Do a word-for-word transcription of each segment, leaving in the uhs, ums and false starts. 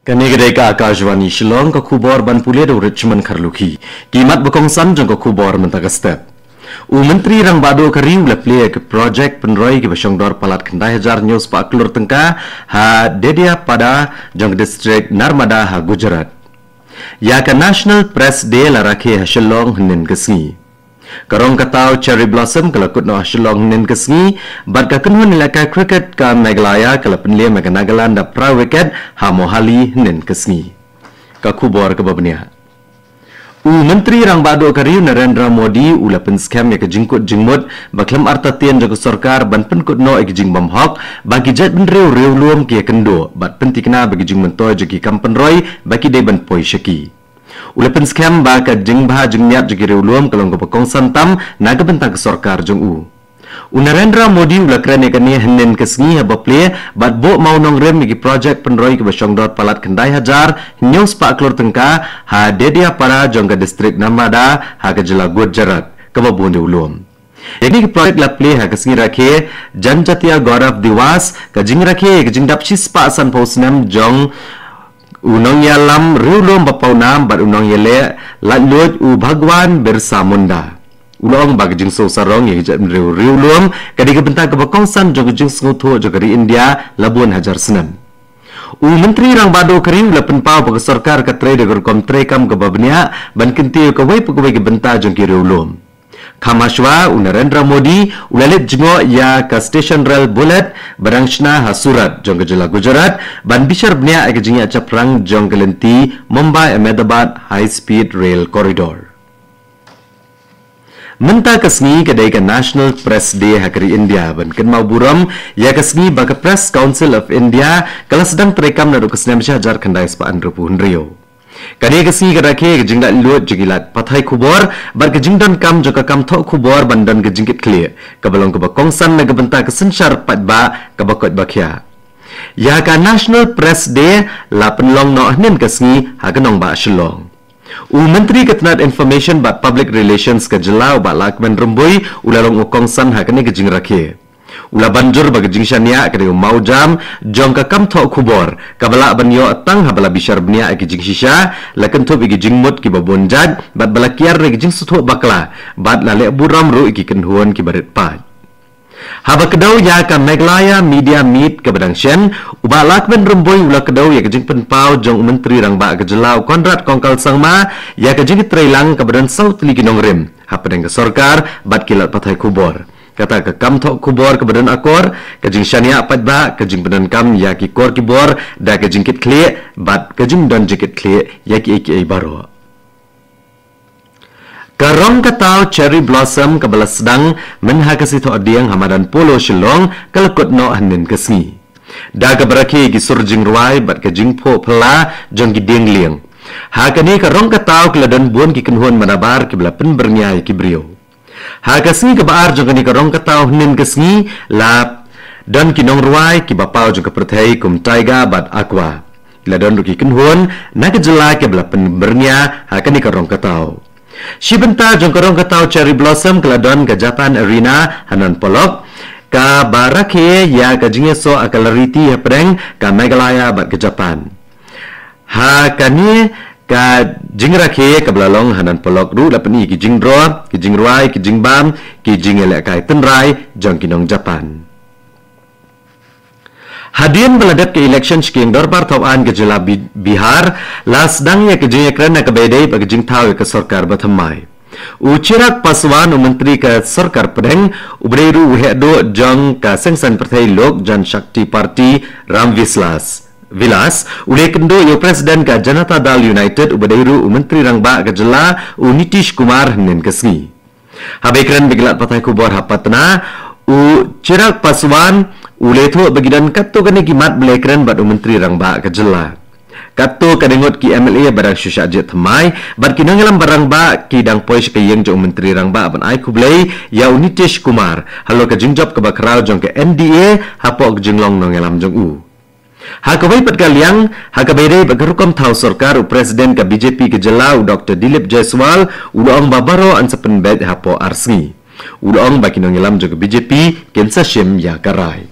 Kane ka dei ka Akashvani Shillong, ka khubor ban pule da u Richmond Kharlukhi. Ki mat ba kongsan jong ka khubor mynta ka step. U Myntri Rangbah Duh ka ri u la plie ïa ki projek pynroi kiba shongdor palat khyndai hajar hynñiew spah klur tyngka ha Dedeapada jong ka distrik Narmada ha Gujarat. Ïa ka National Press Day la rakhe ha Shillong hynnin ka sngi. Ka rong ka taw Cherry Blossom ka la kut noh ha Shillong hynnin ka sngi, bad ka kynhun ïalehkai cricket ka Meghalaya ka la pynliem ïa ka Nagaland da phra wicket ha Mohali hynnin ka sngi. Ka khubor kaba bniah. U Myntri Rangbah Duh ka ri u Narendra Modi u la pynskhem ïa ka jingkut jingmut ba khlem artatien jong ka sorkar ban pynkut noh ïa ki jingbymhok ba ki jaitbynriew riewlum ki ïakynduh, bad pynthikna ba ki jingmyntoi jong ki kam pynroi ba ki dei ban poi sha ki. U la pynskhem ba ka jingbha jingmiat jong ki riewlum ka long kaba kongsan tam na ka bynta ka sorkar jong u. U Narendra Modi u la kren ïa kane hynnin ka sngi haba plie bad buh mawnongrim ïa ki projek pynroi kiba shongdor palat khyndai hajar hynñiew spah klur tyngka ha Dedeapada jong ka distrik Narmada ha ka jylla Gujarat kaba bun riewlum. Ïa kine ki projek la plie ha ka sngi rakhe Janjatiya Gaurav Diwas, ka jingrakhe ïa ka jingdap shispah sanphew snem jong u nongïalam riewlum ba pawnam bad u nongïaleh laitluid u Bhagwan Birsa Munda. U la ong ba ka jingsngewsarong ïa ka jaitbynriew riewlum ka dei ka bynta kaba kongsan jong ka jingsngewthuh jong ka ri India la bun hajar snem. U Myntri Rangbah Duh ka ri u la pynpaw ba ka sorkar ka trei da ka rukom treikam kaba bniah ban kyntiew ïa kawei pa kawei ka bynta jong ki riewlum. Kham hashwa, u Narendra Modi u la leit jngoh ïa ka station rel bullet ba dang shna ha Surat jong ka jylla Gujarat ban bishar bniah ïa ka jingïaid shaphrang jong ka lynti Mumbai Ahmedabad High Speed Rail Corridor. Mynta ka sngi ka dei ka National Press Day ha ka ri India, ban kynmaw burom ïa ka sngi ba ka Press Council of India ka la sdang treikam naduh ka snem shi hajar khyndai spah hynriewphew hynriew. Kane ka sngi ka rakhe ka jinglaitluid jong ki lad pathai khubor bad ka jingdonkam jong ka kam thoh khubor ban don ka jingkitkhlieh kaba long kaba kongsan na ka bynta ka synshar paidbah kaba koit ba khiah. Ïa ka National Press Day la pynlong noh hynnin ka sngi ha ka nongbah Shillong. U Myntri ka tnat Information bad Public Relations ka jylla u Bah Lahkmen Rymbui u la long u kongsan ha kane ka jingrakhe. U la ban jur ba ka jingshaniah ka dei u mawjam jong ka kam thoh khubor kaba lah ban ïoh tang haba la bishar bniah ïa ki jingshisha, la kynthup ïa ki jingmut kiba bun jait bad ba la kiar ïa ki jingsngewthuh bakla bad la leh burom ruh ïa ki kynhun kiba rit paid. Haba kdew ïa ka Meghalaya Media Meet kaba dang shen, u Bah Lahkmen Rymbui u la kdew ïa ka jingpynpaw jong u Myntri Rangbah ka jylla u Conrad Kongkal Sangma ïa ka jingtreilang kaba don saw tylli ki nongrim hapdeng ka sorkar bad ki lad pathai khubor. Kata ka kam thoh khubor kaba don akor, ka jingshaniah paidbah, ka jingpyndonkam ïa ki kor ki bor da ka jingkitkhlieh bad ka jingdon jingkitkhlieh ïa kiei kiei baroh. Ka rong ka taw Cherry Blossom kaba la sdang mynha ka sngi Thohdieng ha madan Polo Shillong ka la kut noh hynnin ka sngi. Da kaba rakhe ki sur jingrwai bad ka jingphuh phylla jong ki dieng lieng. Ha kane ka rong ka taw ki la don bun ki kynhun manabar kiba la pynbyrngia ïa ki briew. Ha ka sngi kaba ar jong kane ka rong ka taw hynnin ka sngi la don ki nongrwai kiba paw jong ka pyrthei kum Tyga bad Aqua. La don ruh ki kynhun na ka jylla kiba la pynbyrngia ha kane ka rong ka taw. Shi bynta jong ka rong ka taw Cherry Blossom ka la don ka Japan Arena ha Nan Polok, kaba rakhe ïa ka jingïasoh ha ka lariti hapdeng ka Meghalaya bad ka Japan. Ha kane ka jingrakhe kaba la long ha Nan Polok ruh la pyni ki jingdro, ki jingrwai, ki jingbam, ki jingïalehkai tynrai jong ki nong Japan. Hadien ba la dep ka election sha ka ïing dorbar thawaiñ ka jylla Bi-, Bihar, la sdang ïa ka jingïakren ha kaba ïadei bad ka jingthaw ïa ka sorkar ba thymmai. U Chirag Paswan, u Myntri ka Sorkar Pdeng, uba dei ruh u heh duh jong ka seng saiñ pyrthei Lok Janshakti Party, Ram Vislas Vilas, u la ïakynduh ïa u President ka Janata Dal United, uba dei ruh u Myntri Rangbah ka jylla, u Nitish Kumar hynnin ka sngi. Haba ïakren bad ki lad pathai khubor ha Patna, u Chirag Paswan u la ïathuh ba ki don katto katne ki mat ba la ïakren bad u Myntri Rangbah ka jylla. Katto katne ngut ki M L A ba dang shu shah jied thymmai bad ki nongïalam ba rangbah ki dang poi sha ka ïing jong u Myntri Rangbah ban ai khublei ïa u Nitish Kumar halor ka jingjop kaba khraw jong ka N D A hapoh ka jinglong nongïalam jong u. Ha kawei pat ka liang, ha kaba ïadei bad ka rukom thaw sorkar, u President ka B J P ka jylla, u Doctor Dilip Jaiswal, u la ong ba baroh yn sa pynbeit hapoh ar sngi. U la ong ba ki nongïalam jong ka B J P kin sa shim ïa ka rai.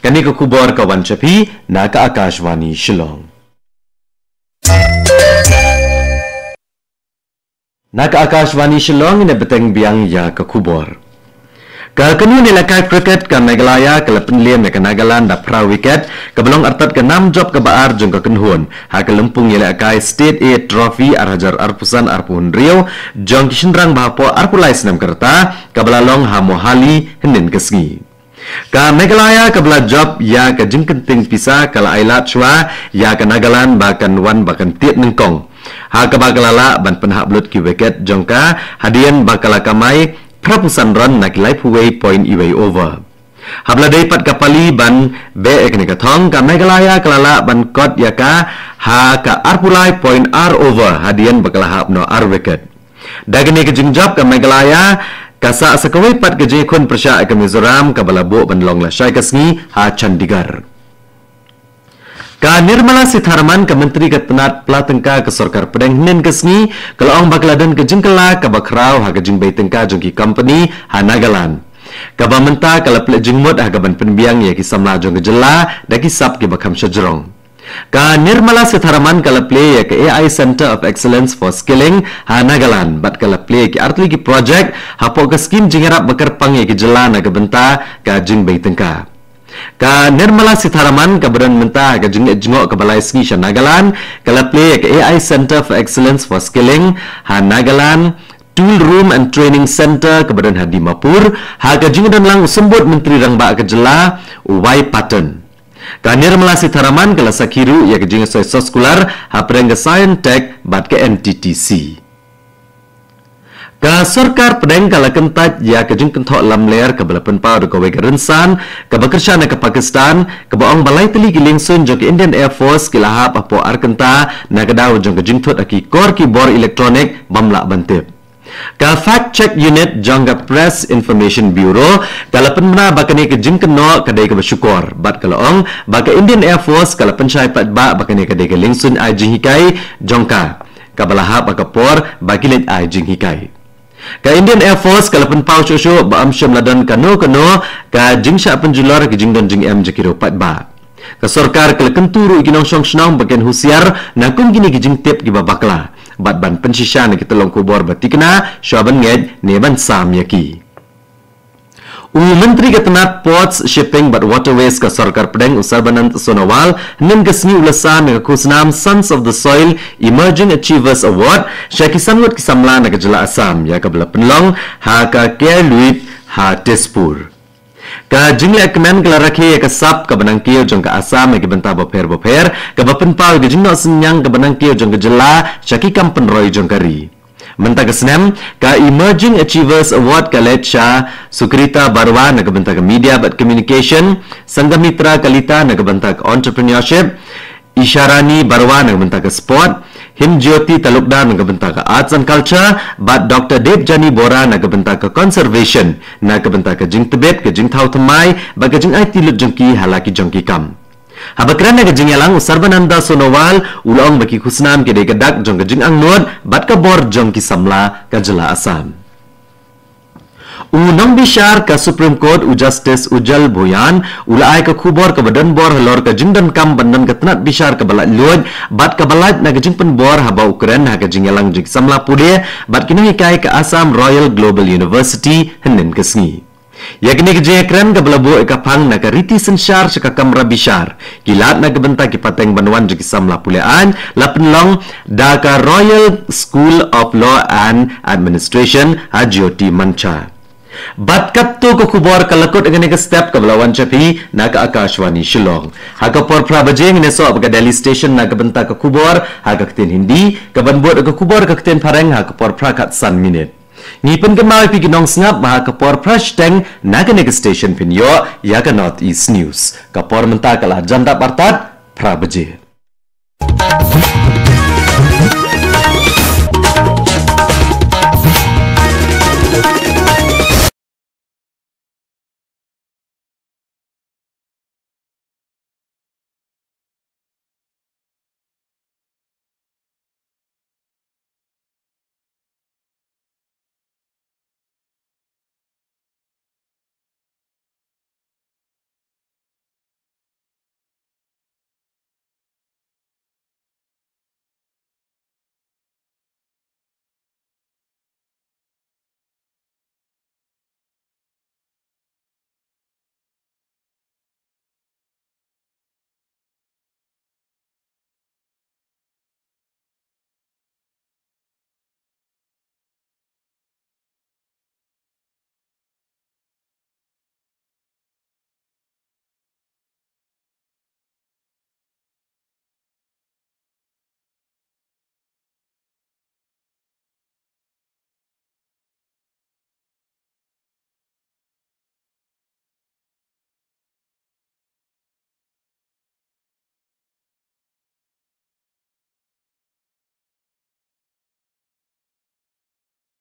Kane ka khubor ka wan sha phi na ka Akashvani Shillong. Na ka Akashvani Shillong, ine bteng biang ïa ka khubor. Ka kynhun ïalehkai cricket ka Meghalaya ka la pynlem ïa ka Nagaland da phra wicket, kaba long artat ka nam jop kaba ar jong ka kynhun ha ka lympung ïalehkai State A Trophy ar hajar arphew san arphew hynriew jong ki shynrang ba hapoh arphew lai snem ka rta, kaba la long ha Mohali hynnin ka sngi. Ka Meghalaya kaba la jop ïa ka jingkynting pisa ka la ai lad shuwa ïa ka Nagaland ba kan wan ba kan tied nyngkong, ha kaba ka la lah ban pynhap lut ki wicket jong ka hadien ba ka la kamai phra phew san run na ki laiphew wei point iwei over. Haba la dei pat ka pali ban beh ïa kane ka thong, ka Meghalaya ka la lah ban kot ïa ka ha ka arphew lai point ar over hadien ba ka la hap noh ar wicket. Da kane ka jingjop ka Meghalaya ka sah sa kawei pat ka jingïakhun pyrshah ïa ka Mizoram kaba la buh ban long lashai ka sngi ha Chandigarh. Ka Nirmala Sitharaman ka Myntri ka tnat pla tyngka ka Sorkar Pdeng hynnin ka sngi ka la ong ba ka la don ka jingkylla kaba khraw ha ka jingbei tyngka jong ki kompani ha Nagaland, kaba mynta ka la plie jingmut ha kaban pynbiang ïa ki samla jong ka jylla da ki sap kiba kham shajrong. Ka Nirmala Sitharaman ka la plie ïa ka A I Centre of Excellence for Skilling ha Nagaland bad ka la plie ïa ki artylli ki projek hapoh ka skim jingïarap ba kyrpang ïa ka jylla na ka bynta ka jingbei tyngka. Ka Nirmala Sitharaman kaba don mynta ha ka jingngeit jngoh kaba lai sngi sha Nagaland ka la plie ïa ka A I Centre for Excellence for Skilling ha Nagaland, Tool Room and Training Centre kaba don ha Dimapur, ha ka jingdon lang u Symbud Myntri Rangbah ka jylla, Y Patton. Ka Nirmala Sitharaman ka la sakhi ruh ïa ka jingïasoi soskular hapdeng ka Scientech bad ka N T T C. Ka Sorkar Pdeng ka la kyntait ïa ka jingkynthoh lamler kaba la pynpaw da kawei ka rynsan kaba kyrshan na ka Pakistan, kaba ong ba lai tylli ki liengsuiñ jong ka Indian Air Force ki la hap hapoh Arkynta na ka daw jong ka jingthut ha ki kor ki bor electronic bym lah ban tip. Ka Fact Check Unit jong ka Press Information Bureau ka la pynbna ba kane ka jingkynnoh ka dei kaba shukor bad ka la ong ba ka Indian Air Force ka la pynshai paidbah ba kane ka dei ka liengsuiñ ai jinghikai jong ka, kaba la hap ha ka por ba ki leit ai jinghikai. Ka Indian Air Force ka la pynpaw shuh shuh ba ym shym la don kano kano ka jingshah pynjulor ka jingdon jingem jong ki riew paidbah. Ka sorkar ka la kyntu ruh ïa ki nongshong shnong ba kin husiar na kum kine ki jingtip kiba bakla bad ban pynshisha na ki tyllong khubor ba tikna shuwa ban ngeit ne ban sam ïa ki. U Myntri ka tnat Ports, Shipping bad Waterways ka Sorkar Pdeng, u Sarbanand Sonowal, hynnin ka sngi u la sam ïa ka khusnam Sons of the Soil Emerging Achievers Award sha ki san ngut ki samla na ka jylla Assam, ïa kaba la pynlong ha ka Care Luit ha Tezpur. Ka jinglehkmen ka la rakhe ïa ka sap kaba nangkiew jong ka Assam ha ki bynta bapher bapher, kaba pynpaw ïa ka jingnoh synñiang kaba nangkiew jong ka jylla sha ki kam pynroi jong ka ri. Mynta ka snem, ka Emerging Achievers Award ka leit sha Sukrita Barua na ka bynta ka Media bad Communication, Sanghamitra Kalita na ka bynta ka Entrepreneurship, Isharani Barua na ka bynta ka Sport, Himjyoti Talukdar na ka bynta ka Arts and Culture, bad Doctor Debjani Bora na ka bynta ka Conservation, na ka bynta ka jingtbit, ka jingthaw thymmai bad ka jingaiti lut jong ki ha la ki jong ki kam. Haba kren ha ka jingïalang, u Sarbananda Sonowal u la ong ba ki khusnam ki dei ka dak jong ka jingangnud bad ka bor jong ki samla ka jylla Assam. U nongbishar ka Supreme Court, u Justice Ujjal Bhuyan, u la ai ka khubor kaba don bor halor ka jingdonkam ban don ka tnat bishar kaba laitluid bad kaba lait na ka jingpynbor haba u kren ha ka jingïalang jong ki samla pule bad ki nonghikai ka Assam Royal Global University hynnin ka sngi. Ïa kane ka jingïakren kaba la buh ïa ka phang na ka riti synshar sha ka kamra bishar, ki lad na ka bynta ki pateng ban wan jong ki samla pule aiñ la pynlong da ka Royal School of Law and Administration ha Jyoti Mancha. Bad katto ka khubor ka la kut ha kane ka step kaba la wan sha phi na ka Akashvani Shillong. Ha ka por phra baje ngin ïasoh bad ka Delhi Station na ka bynta ka khubor ha ka ktien Hindi, kaban bud ka khubor ka ktien Phareng ha ka por phra khatsan minit. Ngi pynkynmaw ïa phi ki nongsngap ba ha ka por phra shiteng na kane ka station phin ïoh ïa ka North East News. Ka por mynta ka la jan dap artat phra baje.